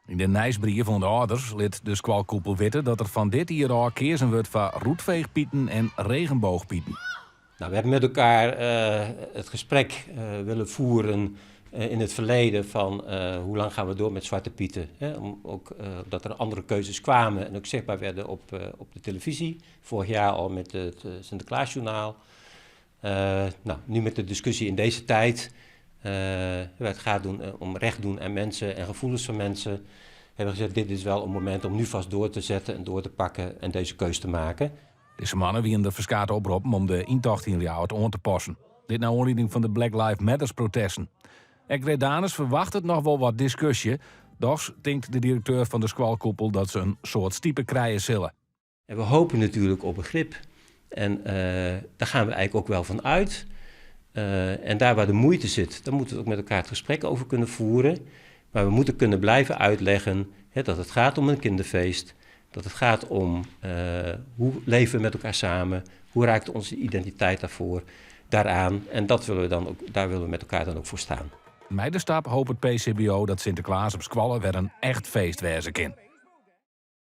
Yn de nijsbrief oan de âlders lit de skoalkoepel witte dat der fan dit jier ôf keazen wurdt foar roetveegpieten en regenboogpieten. Nou, we hebben met elkaar het gesprek willen voeren in het verleden van hoe lang gaan we door met Zwarte Pieten. Hè? Om, ook dat er andere keuzes kwamen en ook zichtbaar werden op de televisie. Vorig jaar al met het Sinterklaasjournaal. Nou, nu met de discussie in deze tijd. Het gaat doen, om recht doen aan mensen en gevoelens van mensen. Hebben we gezegd, dit is wel een moment om nu vast door te zetten en door te pakken en deze keus te maken. Dizze mannen wienen der ferskate oproppen om de yntocht yn Ljouwert oan te passen. Dit nei oanlieding fan de Black Lives Matters protesten. Ek Greydanus ferwachtet noch wol wat diskusje. Dochs tinkt de direkteur fan de skoalkoepel dat se in soad stipe krije sille. En we hopen natuurlijk op begrip. En daar gaan we eigenlijk ook wel van uit. En daar waar de moeite zit, daar moeten we ook met elkaar het gesprek over kunnen voeren. Maar we moeten kunnen blijven uitleggen, hè, dat het gaat om een kinderfeest. Dat het gaat om hoe leven we met elkaar samen. Hoe raakt onze identiteit daaraan. En dat willen we dan ook, daar willen we met elkaar dan ook voor staan. Mei de stap hopet it PCBO dat Sinteklaas op skoalle wer in echt feest wêze kin.